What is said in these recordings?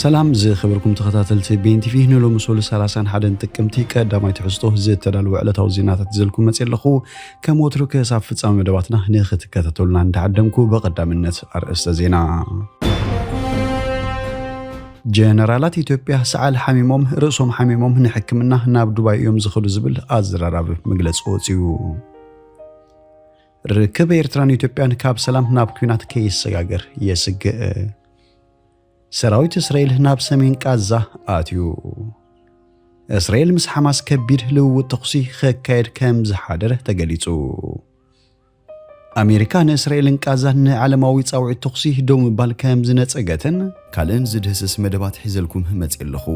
ሰላም ዝኸበርኩም ተኸታተልቲ ቤን ቲቪ፣ ንሎሚ ሶሉስ ሰላሳን ሓደን ጥቅምቲ ቀዳማይ ትሕዝቶ ዝተዳለወ ዕለታዊ ዜናታት ሒዘልኩም መፅእ ኣለኹ። ከም ወትሩ ክሳብ ፍጻመ መደባትና ንኽትከታተሉና እንዳዓደምኩ፣ በቐዳምነት ኣርእስተ ዜና። ጀነራላት ኢትዮጵያ ሰዓል ሓሚሞም ርእሶም ሓሚሞም ንሕክምና ናብ ዱባይ እዮም ዝኸዱ ዝብል ኣዘራራቢ መግለፂ ወፂኡ። ርክብ ኤርትራን ኢትዮጵያን ካብ ሰላም ናብ ኲናት ከይሰጋገር የስግእ። ሰራዊት እስራኤል ናብ ሰሜን ቃዛ ኣትዩ። እስራኤል ምስ ሓማስ ከቢድ ልውውጥ ተኹሲ ከካየድ ከም ዝሓደረ ተገሊጹ። ኣሜሪካ ንእስራኤልን ቃዛን ንዓለማዊ ጻውዒት ተኹሲ ደው ምባል ከም ዝነጸገትን ካልእን ዝድህስስ መደባት ሒዘልኩም መጽእ ኣለኹ።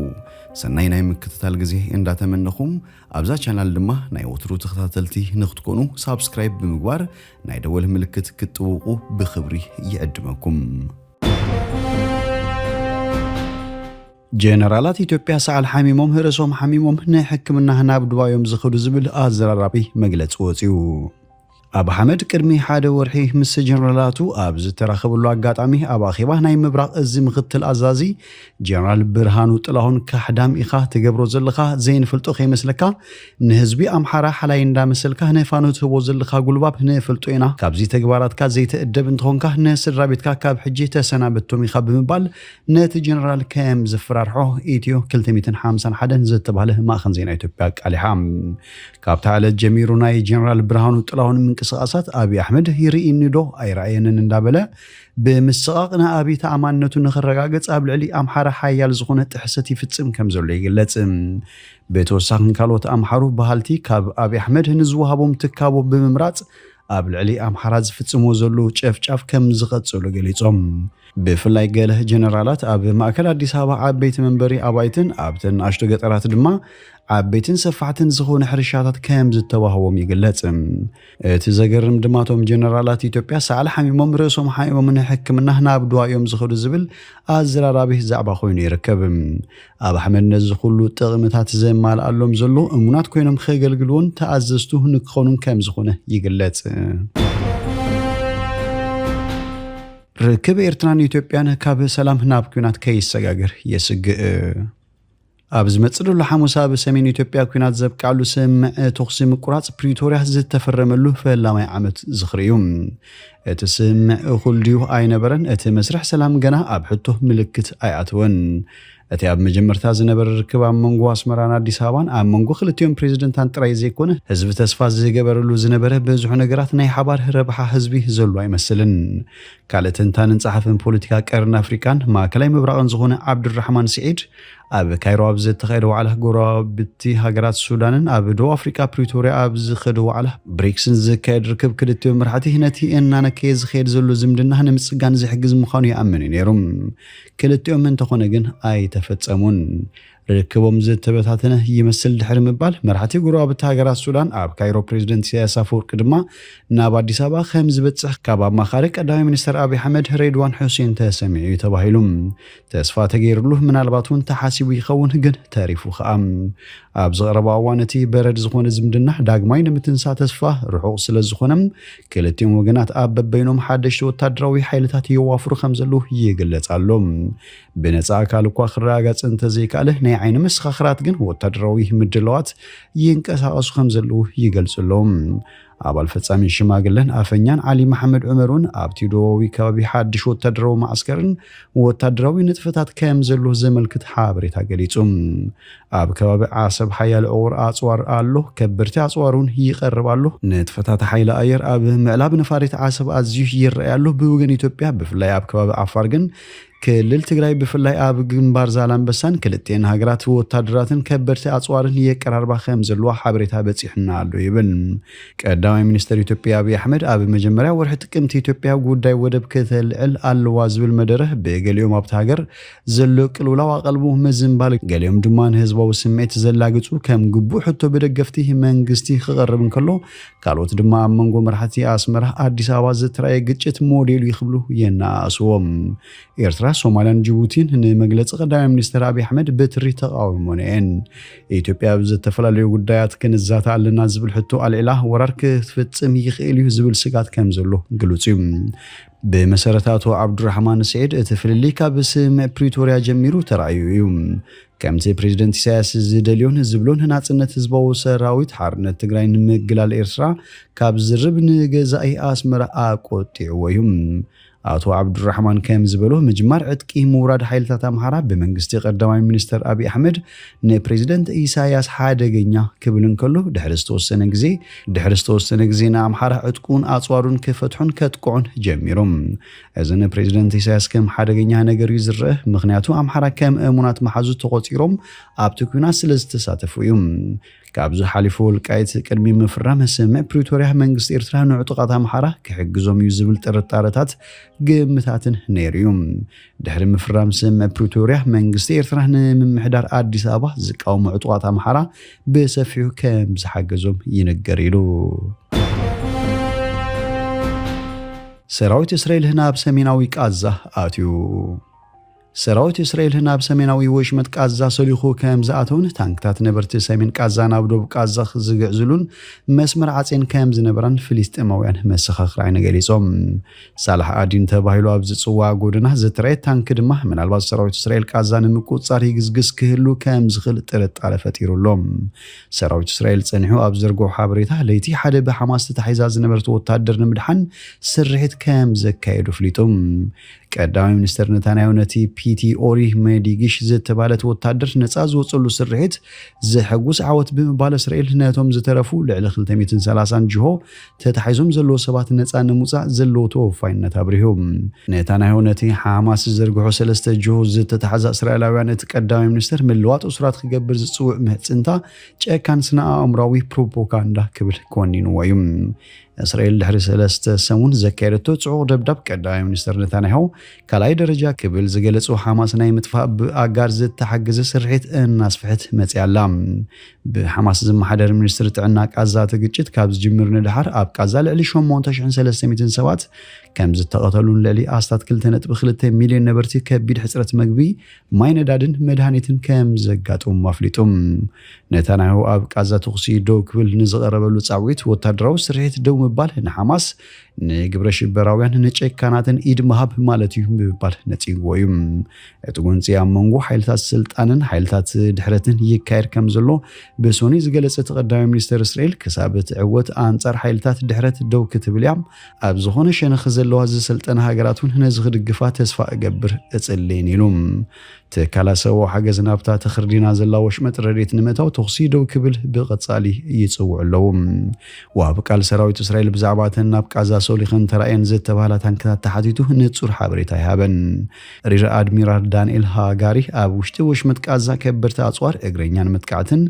ሰናይ ናይ ምክትታል ግዜ እንዳተመነኹም፣ ኣብዛ ቻናል ድማ ናይ ወትሩ ተኸታተልቲ ንክትኮኑ ሳብስክራይብ ብምግባር ናይ ደወል ምልክት ክትጥውቁ ብኽብሪ ይዕድመኩም። ጀነራላት ኢትዮጵያ ሰዓል ሓሚሞም ርእሶም ሓሚሞም ንሕክምና ናብ ዱባይ እዮም ዝኸዱ ዝብል ኣዘራራቢ መግለፂ ወፂኡ። ኣብ ሓመድ ቅድሚ ሓደ ወርሒ ምስ ጀነራላቱ ኣብ ዝተራኸበሉ ኣጋጣሚ፣ ኣብ ኣኼባ ናይ ምብራቕ እዚ ምክትል ኣዛዚ ጀነራል ብርሃኑ ጥላሁን፣ ካሕዳም ኢኻ ትገብሮ ዘለኻ፣ ዘይንፈልጦ ከይመስለካ፣ ንህዝቢ ኣምሓራ ሓላይ እንዳመሰልካ ንፋኖ ትህቦ ዘለኻ ጉልባብ ንፈልጦ ኢና። ካብዚ ተግባራትካ ዘይትእደብ እንተኾንካ፣ ንስድራ ቤትካ ካብ ሕጂ ተሰናበቶም ኢኻ ብምባል ነቲ ጀነራል ከም ዘፈራርሖ ኢትዮ ክልተ ሚእትን ሓምሳን ሓደን ዝተባህለ ማእኸን ዜና ኢትዮጵያ ኣቃሊሓ። ካብታ ዕለት ጀሚሩ ናይ ጀነራል ብርሃኑ ጥላሁን ምንቅስቓሳት ኣብይ ኣሕመድ ይርኢኒ ዶ ኣይረኣየንን እንዳበለ ብምስቓቕ ንኣብይ ተኣማንነቱ ንኽረጋገጽ ኣብ ልዕሊ ኣምሓራ ሓያል ዝኾነ ጥሕሰት ይፍጽም ከም ዘሎ ይግለጽ። ብተወሳኺ ንካልኦት ኣምሓሩ በሃልቲ ካብ ኣብይ ኣሕመድ ንዝወሃቦም ትካቦ ብምምራጽ ኣብ ልዕሊ ኣምሓራ ዝፍጽምዎ ዘለዉ ጨፍጫፍ ከም ዝቐጽሉ ገሊጾም። ብፍላይ ገለ ጀነራላት ኣብ ማእከል ኣዲስ ኣበባ ዓበይቲ መንበሪ ኣባይትን ኣብተን ንኣሽቱ ገጠራት ድማ ዓበይትን ሰፋሕትን ዝኾኑ ሕርሻታት ከም ዝተዋህቦም ይግለጽ። እቲ ዘገርም ድማ እቶም ጀነራላት ኢትዮጵያ ሰዓል ሓሚሞም ርእሶም ሓሚሞም ንሕክምና ናብ ዱባይ እዮም ዝኸዱ ዝብል ኣዘራራቢ ዛዕባ ኮይኑ ይርከብ። ኣብ ኣሕመድ ነዚ ኩሉ ጥቕምታት ዘማልኣሎም ዘሎ እሙናት ኮይኖም ከገልግልዎን ተኣዘዝቱ ንክኾኑን ከም ዝኾነ ይግለጽ። ርክብ ኤርትራን ኢትዮጵያን ካብ ሰላም ናብ ኲናት ከይሰጋገር የስግእ። ኣብ ዝመጽእ ዘሎ ሓሙስ ኣብ ሰሜን ኢትዮጵያ ኲናት ዘብቅዓሉ ስምምዕ ተኹሲ ምቁራጽ ፕሪቶርያ ዝተፈረመሉ ፈላማይ ዓመት ዝኽሪ እዩ። እቲ ስምምዕ እኹል ድዩ ኣይነበረን፣ እቲ መስርሕ ሰላም ገና ኣብ ሕቶ ምልክት ኣይኣተወን። እቲ ኣብ መጀመርታ ዝነበረ ርክብ ኣብ መንጎ ኣስመራን ኣዲስ ኣበባን ኣብ መንጎ ክልቲኦም ፕሬዝደንታን ጥራይ ዘይኮነ፣ ህዝቢ ተስፋ ዝገበረሉ ዝነበረ ብዙሕ ነገራት ናይ ሓባር ረብሓ ህዝቢ ዘሎ ኣይመስልን። ካልእ ተንታንን ጸሓፍን ፖለቲካ ቀርኒ ኣፍሪቃን ማእከላይ ምብራቕን ዝኾነ ዓብዱራሕማን ስዒድ፣ ኣብ ካይሮ ኣብ ዝተኻየደ ዋዕላ ጎረባብቲ ሃገራት ሱዳንን ኣብ ደቡብ ኣፍሪቃ ፕሪቶርያ ኣብ ዝኸደ ዋዕላ ብሪክስን ዝካየድ ርክብ ክልቲኦም መራሕቲ ነቲ እናነከየ ዝኸየድ ዘሎ ዝምድና ንምጽጋን ዝሕግዝ ምዃኑ ይኣምን እዩ ነይሩ። ክልቲኦም እንተኾነ ግን ኣይተፈጸሙን። ርክቦም ዝተበታተነ ይመስል ድሕሪ ምባል፣ መራሕቲ ጎረባብቲ ሃገራት ሱዳን ኣብ ካይሮ ፕሬዝደንት ኢሳያስ ኣፈወርቂ ድማ ናብ ኣዲስ ኣበባ ከም ዝበጽሕ ካብ ኣማኻሪ ቀዳማይ ሚኒስትር ኣብይ ኣሕመድ ሬድዋን ሑሴን ተሰሚዑ እዩ ተባሂሉ። ተስፋ ተገይርሉ፣ ምናልባት እውን ተሓሲቡ ይኸውን፣ ግን ተሪፉ ኸኣ። ኣብ ዝቐረባ እዋን እቲ በረድ ዝኾነ ዝምድና ዳግማይ ንምትንሳ ተስፋ ርሑቕ ስለ ዝኾነ፣ ክልቲኦም ወገናት ኣብ በበይኖም ሓደሽቲ ወታደራዊ ሓይልታት የዋፍሩ ከም ዘለዉ ይግለጽ ኣሎ። ብነጻ ኣካል እኳ ክረጋገጽ እንተዘይከኣለ፣ ናይ ዓይኒ መሰኻኽራት ግን ወታደራዊ ምድላዋት ይንቀሳቐሱ ከም ዘለዉ ይገልጹ ኣለዉ። ኣባል ፈጻሚ ሽማግለን ኣፈኛን ዓሊ መሓመድ ዑመር እውን ኣብቲ ደቡባዊ ከባቢ ሓድሽ ወታደራዊ መዓስከርን ወታደራዊ ንጥፈታት ከም ዘሎ ዘመልክት ሓበሬታ ገሊጹ። ኣብ ከባቢ ዓሰብ ሓያሎ ዕቑር ኣጽዋር ኣሎ፣ ከበድቲ ኣጽዋር እውን ይቐርብ ኣሎ። ንጥፈታት ሓይሊ ኣየር ኣብ ምዕላብ ነፋሪት ዓሰብ ኣዝዩ ይረኣይ ኣሎ። ብወገን ኢትዮጵያ፣ ብፍላይ ኣብ ከባቢ ዓፋር ግን ክልል ትግራይ፣ ብፍላይ ኣብ ግንባር ዛላምበሳን ክልቲኤን ሃገራት ወታደራትን ከበድቲ ኣጽዋርን የቀራርባ ከም ዘለዋ ሓበሬታ በጺሑና ኣሎ ይብል። ቀዳማይ ሚኒስትር ኢትዮጵያ ኣብይ ኣሕመድ ኣብ መጀመርያ ወርሒ ጥቅምቲ ኢትዮጵያ ጉዳይ ወደብ ከተልዕል ኣለዋ ዝብል መደረ ብገሊኦም ኣብቲ ሃገር ዘሎ ቅልውላው ኣቐልቡ ምዝንባል፣ ገሊኦም ድማ ንህዝባዊ ስምዒት ዘላግጹ ከም ግቡእ ሕቶ ብደገፍቲ መንግስቲ ክቐርብ እንከሎ፣ ካልኦት ድማ ኣብ መንጎ መራሕቲ ኣስመራ ኣዲስ ኣበባ ዝተራእየ ግጭት ሞዴል እዩ ክብሉ የነኣእስዎም። ኤርትራ፣ ሶማልያን ጅቡቲን ንመግለጺ ቀዳማይ ሚኒስትር ኣብይ ኣሕመድ ብትሪ ተቓዊሞን እየን። ኢትዮጵያ ኣብ ዝተፈላለዩ ጉዳያት ክንዛተ ኣለና ዝብል ሕቶ ኣልዒላ፣ ወራር ክትፍጽም ይኽእል እዩ ዝብል ስጋት ከም ዘሎ ግሉጽ እዩ። ብመሰረት ኣቶ ዓብዱራሕማን ስዒድ፣ እቲ ፍልልይ ካብ ስምምዕ ፕሪቶርያ ጀሚሩ ተራእዩ እዩ። ከምቲ ፕሬዚደንት ኢሳያስ ዝደልዮን ዝብሎን፣ ናጽነት ህዝባዊ ሰራዊት ሓርነት ትግራይ ንምግላል ኤርትራ ካብ ዝርብ ንገዛኢ ኣስመራ ኣቆጢዕዎ እዩ። ኣቶ ዓብዱራሕማን ከም ዝበሎ፣ ምጅማር ዕጥቂ ምውራድ ሓይልታት ኣምሓራ ብመንግስቲ ቀዳማይ ሚኒስተር ኣብይ ኣሕመድ ንፕሬዚደንት ኢሳያስ ሓደገኛ ክብል እንከሎ፣ ድሕሪ ዝተወሰነ ግዜ ድሕሪ ዝተወሰነ ግዜ ንኣምሓራ ዕጥቁን ኣጽዋሩን ክፈትሑን ከጥቅዑን ጀሚሮም። እዚ ንፕሬዚደንት ኢሳያስ ከም ሓደገኛ ነገር እዩ ዝረአ፣ ምኽንያቱ ኣምሓራ ከም እሙናት መሓዙ ተቖጺሮም ኣብቲ ኲናት ስለ ዝተሳተፉ እዩ። ካብዚ ሓሊፉ፣ ወልቃይት ቅድሚ ምፍራም ስምምዕ ፕሪቶርያ መንግስቲ ኤርትራ ንዕጡቓት ኣምሓራ ክሕግዞም እዩ ዝብል ጥርጣረታት፣ ግምታትን ነይሩ እዩ። ድሕሪ ምፍራም ስምምዕ ፕሪቶርያ፣ መንግስቲ ኤርትራ ንምምሕዳር ኣዲስ ኣበባ ዝቃወሙ ዕጡቓት ኣምሓራ ብሰፊሑ ከም ዝሓገዞም ይንገር ኢሉ። ሰራዊት እስራኤል ናብ ሰሜናዊ ቃዛ ኣትዩ። ሰራዊት እስራኤል ናብ ሰሜናዊ ወሽመጥ ቃዛ ሰሊኹ ከም ዝኣተውን፣ ታንክታት ነበርቲ ሰሜን ቃዛ ናብ ደቡብ ቃዛ ዝግዕዝሉን መስመር ዓጼን ከም ዝነበራን ፍልስጤማውያን መሰኻኽር ዓይኒ ገሊጾም። ሳላሕ ኣዲን ተባሂሉ ኣብ ዝጽዋዕ ጎደና ዝተራእየት ታንክ ድማ፣ ምናልባት ሰራዊት እስራኤል ቃዛ ንምቁጽጻር ይግዝግዝ ክህሉ ከም ዝኽእል ጥርጣረ ፈጢሩ ኣሎ። ሰራዊት እስራኤል ጸኒሑ ኣብ ዘርግሖ ሓበሬታ፣ ለይቲ ሓደ ብሓማስ ተታሒዛ ዝነበረት ወታደር ንምድሓን ስርሒት ከም ዘካየዱ ኣፍሊጡ። ቀዳማይ ሚኒስተር ነታንያሁ ነቲ ፒቲ ኦሪ ሜዲጊሽ ዝተባህለት ወታደር ነጻ ዝወጸሉ ስርሒት ዘሐጉስ ዓወት ብምባል፣ እስራኤል ነቶም ዝተረፉ ልዕሊ ክልተ ሚእትን ሰላሳን ጅሆ ተታሒዞም ዘለዉ ሰባት ነጻ ንምውጻእ ዘለዎ ተወፋይነት ኣብሪሁ። ነታንያሁ ነቲ ሓማስ ዝዘርግሖ ሰለስተ ጅሆ ዝተታሕዛ እስራኤላውያን፣ እቲ ቀዳማይ ሚኒስተር ምልዋጥ እሱራት ክገብር ዝጽውዕ ምሕጽንታ ጨካን ስነ ኣእምራዊ ፕሮፓጋንዳ ክብል ኮኒንዎ እዩ። እስራኤል ድሕሪ ሰለስተ ሰሙን ዘካየደቶ ጽዑቕ ደብዳብ፣ ቀዳማይ ሚኒስተር ነታንያሁ ካልኣይ ደረጃ ክብል ዝገለጾ ሓማስ ናይ ምጥፋእ ብኣጋር ዝተሓገዘ ስርሒት እናስፍሐት መጽያ ኣላ። ብሓማስ ዝመሓደር ሚኒስትሪ ጥዕና ቃዛ፣ እቲ ግጭት ካብ ዝጅምር ንደሓር ኣብ ቃዛ ልዕሊ ሸሞንተ ሽሕን ሰለስተ ሚእትን ሰባት ከም ዝተቐተሉን ልዕሊ ኣስታት ክልተ ነጥቢ ክልተ ሚልዮን ነበርቲ ከቢድ ሕጽረት መግቢ፣ ማይ፣ ነዳድን መድሃኒትን ከም ዘጋጥሞም ኣፍሊጡ። ነታንያሁ ኣብ ቃዛ ተኹሲ ደው ክብል ንዝቐረበሉ ጻውዒት፣ ወታደራዊ ስርሒት ደው ምባል ንሓማስ፣ ንግብረ ሽበራውያን፣ ንጨካናትን ኢድ ምሃብ ማለት እዩ ብምባል ነጺግዎ እዩ። እቲ ጎንጺ ኣብ መንጎ ሓይልታት ስልጣንን ሓይልታት ድሕረትን ይካየድ ከም ዘሎ ብሶኒ ዝገለጸ እቲ ቀዳማይ ሚኒስተር እስራኤል፣ ክሳብ እትዕወት ኣንጻር ሓይልታት ድሕረት ደው ክትብል እያ። ኣብ ዝኾነ ሸነኽ ዘለዋ ዝሰልጠነ ሃገራት እውን ነዚ ክድግፋ ተስፋ እገብር እጽልን ኢሉ። ትካላት ሰብኣዊ ሓገዝ ናብታ ተኽርዲና ዘላ ወሽመጥ ረድኤት ንምእታው ተኹሲ ደው ክብል ብቐጻሊ ይጽውዑ ኣለዉ። ወሃቢ ቃል ሰራዊት እስራኤል ብዛዕባ እተን ናብ ቃዛ ሰሊኸን ተራእየን ዝተባህላ ታንክታት ተሓቲቱ ንጹር ሓበሬታ ኣይሃበን። ሪር ኣድሚራል ዳንኤል ሃጋሪ ኣብ ውሽጢ ወሽመጥ ቃዛ ከበድቲ ኣጽዋር፣ እግረኛን መጥቃዕትን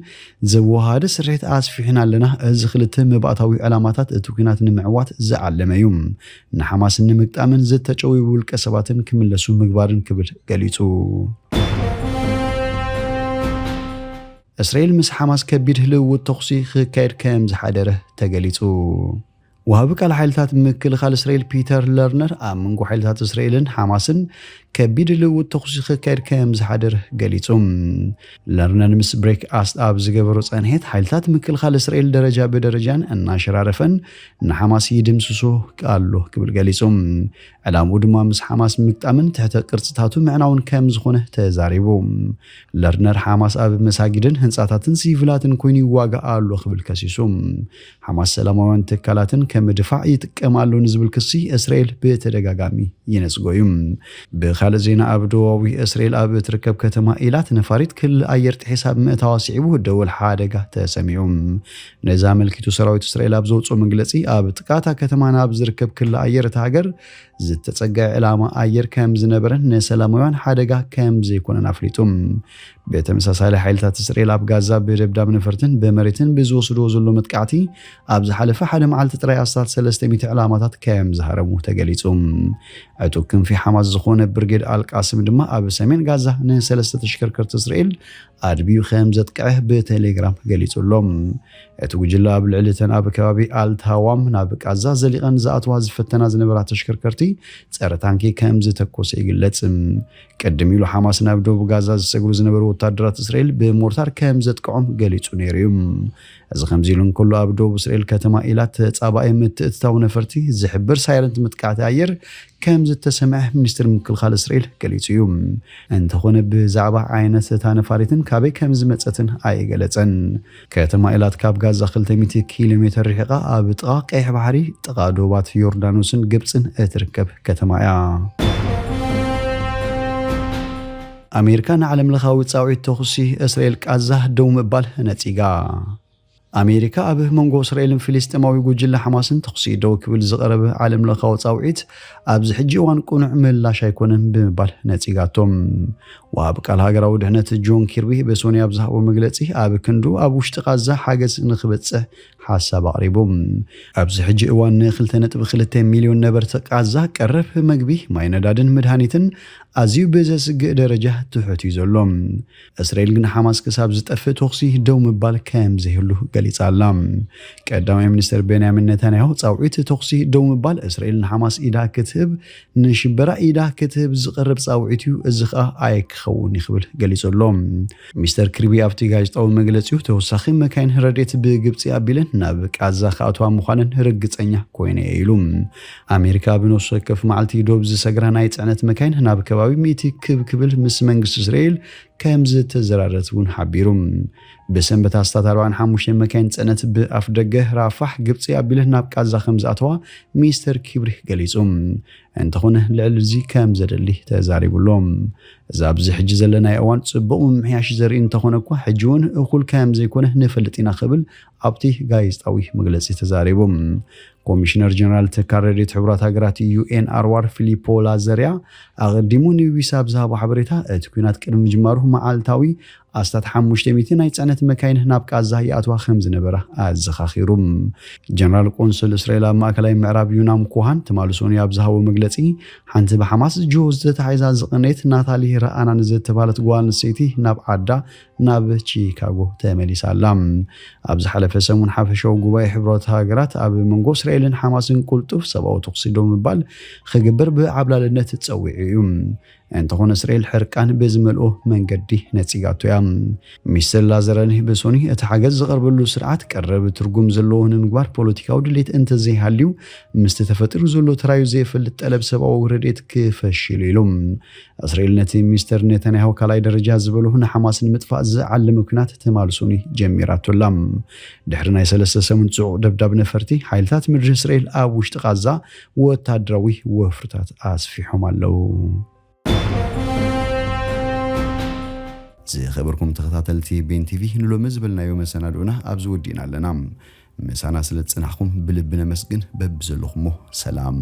ዘወሃደ ስርሒት ኣስፊሕና ኣለና። እዚ ክልተ መባእታዊ ዕላማታት እቲ ኲናት ንምዕዋት ዝዓለመ እዩ። ንሓማስን ንምግጣምን ዝተጨውዩ ውልቀ ሰባትን ክምለሱ ምግባርን ክብል ገሊጹ። እስራኤል ምስ ሓማስ ከቢድ ልውውጥ ተኹሲ ክካየድ ከም ዝሓደረ ተገሊጹ። ወሃቢ ቃል ሓይልታት ምክልኻል እስራኤል ፒተር ለርነር ኣብ መንጎ ሓይልታት እስራኤልን ሓማስን ከቢድ ልውውጥ ተኹሲ ክካየድ ከም ዝሓደረ ገሊጹ። ለርነር ምስ ብሬክ ኣስት ኣብ ዝገበሮ ጸንሒት፣ ሓይልታት ምክልኻል እስራኤል ደረጃ ብደረጃን እናሸራረፈን ንሓማስ ይድምስሶ ኣሎ ክብል ገሊጹ። ዕላምኡ ድማ ምስ ሓማስ ምግጣምን ትሕተ ቅርጽታቱ ምዕናውን ከም ዝኾነ ተዛሪቡ። ለርነር፣ ሓማስ ኣብ መሳጊድን ህንጻታትን ሲቪላትን ኮይኑ ይዋጋእ ኣሎ ክብል ከሲሱ። ሓማስ ሰላማውያን ትካላትን ከም ድፋዕ ይጥቀም ኣሎ ንዝብል ክሲ እስራኤል ብተደጋጋሚ ይነጽጎ እዩ። ብኻልእ ዜና፣ ኣብ ደቡባዊ እስራኤል ኣብ እትርከብ ከተማ ኢላት ነፋሪት ክልል ኣየር ጥሒሳ ብምእታዋ ስዒቡ ደወል ሓደጋ ተሰሚዑ። ነዚ ኣመልኪቱ ሰራዊት እስራኤል ኣብ ዘውፅኦ መግለፂ፣ ኣብ ጥቃ እታ ከተማ ናብ ዝርከብ ክልል ኣየር እታ ሃገር ዝተፀግዐ ዕላማ ኣየር ከም ዝነበረን ንሰላማውያን ሓደጋ ከም ዘይኮነን ኣፍሊጡ። ብተመሳሳሊ፣ ሓይልታት እስራኤል ኣብ ጋዛ ብደብዳብ ነፈርትን ብመሬትን ብዝወስድዎ ዘሎ መጥቃዕቲ፣ ኣብ ዝሓለፈ ሓደ መዓልቲ ጥራይ ኣስታት ሰለስተ ሚእቲ ዕላማታት ከም ዝሃረሙ ተገሊጹ። ዕጡቕ ክንፊ ሓማስ ዝኾነ ብርጌድ ኣልቃስም ድማ ኣብ ሰሜን ጋዛ ንሰለስተ ተሽከርከርቲ እስራኤል ኣድብዩ ከም ዘጥቅዐ ብቴሌግራም ገሊጹ ኣሎ። እቲ ጉጅለ ኣብ ልዕሊ እተን ኣብ ከባቢ ኣልታዋም ናብ ቃዛ ዘሊቐን ዝኣትዋ ዝፈተና ዝነበራ ተሽከርከርቲ ጸረ ታንኪ ከም ዝተኮሰ ይግለጽ። ቅድም ኢሉ ሓማስ ናብ ደቡብ ጋዛ ዝሰግሩ ዝነበሩ ወታደራት እስራኤል ብሞርታር ከም ዘጥቅዖም ገሊጹ ነይሩ እዩ። እዚ ከምዚ ኢሉ እንከሎ፣ ኣብ ደቡብ እስራኤል ከተማ ኢላት ተጻባኢ ምትእትታው ነፈርቲ ዝሕብር ሳይረንት መጥቃዕቲ ኣየር ከም ዝተሰምዐ ሚኒስትሪ ምክልኻል እስራኤል ገሊጹ እዩ። እንተኾነ ብዛዕባ ዓይነት እታ ነፋሪትን ካበይ ከም ዝመጸትን ኣይገለጸን። ከተማ ኤላት ካብ ጋዛ ክልተ ሚእቲ ኪሎ ሜትር ርሒቓ ኣብ ጥቓ ቀይሕ ባሕሪ ጥቓ ዶባት ዮርዳኖስን ግብጽን እትርከብ ከተማ እያ። ኣሜሪካ ንዓለም ለኻዊ ጻውዒት ተኹሲ እስራኤል ቃዛ ደው ምባል ነጺጋ። ኣሜሪካ ኣብ መንጎ እስራኤልን ፍልስጤማዊ ጉጅለ ሓማስን ተኹሲ ደው ክብል ዝቐረበ ዓለም ለኻዊ ጻውዒት ኣብዚ ሕጂ እዋን ቅኑዕ ምላሽ ኣይኮነን ብምባል ነጺጋቶም። ወሃብ ቃል ሃገራዊ ድሕነት ጆን ኪርቢ ብሶኒ ኣብ ዝሃቦ መግለጺ ኣብ ክንዱ ኣብ ውሽጢ ቃዛ ሓገዝ ንክበጽሕ ሓሳብ ኣቕሪቡ። ኣብዚ ሕጂ እዋን ንክልተ ነጥቢ ክልተ ሚልዮን ነበርቲ ቃዛ ቀረብ መግቢ፣ ማይ፣ ነዳድን መድሃኒትን ኣዝዩ ብዘስግእ ደረጃ ትሑት እዩ ዘሎ። እስራኤል ግን ሓማስ ክሳብ ዝጠፍእ ተኹሲ ደው ምባል ከም ዘይህሉ ገሊጻ ኣላ። ቀዳማይ ሚኒስትር ቤንያሚን ነታንያሁ ጻውዒት ተኹሲ ደው ምባል እስራኤል ንሓማስ ኢዳ ክትህብ ንሽበራ ኢዳ ክትህብ ዝቐርብ ጻውዒት እዩ፣ እዚ ኸኣ ኣይክኸውን እዩ ክብል ገሊጹ ኣሎ። ሚስተር ክርቢ ኣብቲ ጋዜጣዊ መግለጺኡ ተወሳኺ መካይን ረድኤት ብግብጺ ኣቢለን ናብ ቃዛ ክኣትዋ ምዃነን ርግጸኛ ኮይነ እየ ኢሉ። ኣሜሪካ ብነፍሲ ወከፍ መዓልቲ ዶብ ዝሰግራ ናይ ጽዕነት መካይን ናብ ከባቢ ሚእቲ ክብ ክብል ምስ መንግስቲ እስራኤል ከም ዝተዘራረት እውን ሓቢሩ። ብሰንበት ኣስታት ኣርባዓን ሓሙሽተን መካይን ጽዕነት ብኣፍ ደገ ራፋሕ ግብጺ ኣቢለን ናብ ቃዛ ከም ዝኣተዋ ሚስተር ኪብሪ ገሊጹ። እንተኾነ ልዕሊ እዚ ከም ዘደሊ ተዛሪቡ ኣሎ። እዚ ኣብዚ ሕጂ ዘለናዮ እዋን ጽቡቕ ምምሕያሽ ዘርኢ እንተኾነ እኳ ሕጂ እውን እኹል ከም ዘይኮነ ንፈልጥ ኢና ክብል ኣብቲ ጋዜጣዊ መግለጺ ተዛሪቡ። ኮሚሽነር ጀነራል ትካል ረድኤት ሕቡራት ሃገራት ዩ ኤን ኣርዋር ፊሊፖ ላዘሪያ ኣቐዲሙ ንቢቢሲ ኣብ ዝሃቦ ሓበሬታ እቲ ኲናት ቅድሚ ምጅማሩ መዓልታዊ ኣስታት ሓሙሽተ ሚእቲ ናይ ጽዕነት መካይን ናብ ቃዛ ይኣትዋ ከም ዝነበራ ኣዘኻኺሩ። ጀነራል ቆንስል እስራኤል ኣብ ማእከላይ ምዕራብ ዩናም ኮሃን ትማሊ ሰኑይ ኣብ ዝሃቦ መግለጺ ሓንቲ ብሓማስ ጅሆ ዝተታሒዛ ዝቐነየት ናታሊ ረኣናን ዝተባህለት ጓል ኣንስተይቲ ናብ ዓዳ ናብ ቺካጎ ተመሊሳ ኣላ። ኣብ ዝሓለፈ ሰሙን ሓፈሻዊ ጉባኤ ሕቡራት ሃገራት ኣብ መንጎ እስራኤልን ሓማስን ቁልጡፍ ሰብኣዊ ተኹሲ ደው ምባል ክግበር ብዓብላልነት ጸዊዑ እዩ። እንተኾነ እስራኤል ሕርቃን ብዝመልኦ መንገዲ ነጺጋቶ እያ። ሚስተር ላዘራኒ ብሶኒ እቲ ሓገዝ ዝቐርበሉ ስርዓት ቀረብ ትርጉም ዘለዎ ንምግባር ፖለቲካዊ ድሌት እንተዘይሃልዩ ምስቲ ተፈጢሩ ዘሎ ተራዩ ዘይፈልጥ ጠለብ ሰብኣዊ ረድኤት ክፈሽል ኢሉ። እስራኤል ነቲ ሚስተር ኔታንያሁ ካልኣይ ደረጃ ዝበሎ ንሓማስ ንምጥፋእ ዝዓለመ ኲናት ትማል ሰኑይ ጀሚራቶ ኣላ። ድሕሪ ናይ ሰለስተ ሰሙን ጽዑቕ ደብዳብ ነፈርቲ፣ ሓይልታት ምድሪ እስራኤል ኣብ ውሽጢ ቃዛ ወታደራዊ ወፍርታት ኣስፊሖም ኣለዉ። ዝኸበርኩም ተኸታተልቲ ቤን ቲቪ፣ ንሎሚ ዝበልናዮ መሰናድኦና ኣብዚ ወዲእና ኣለና። ምሳና ስለ ዝጸናሕኩም ብልቢ ነመስግን። በብዘለኹሞ ሰላም።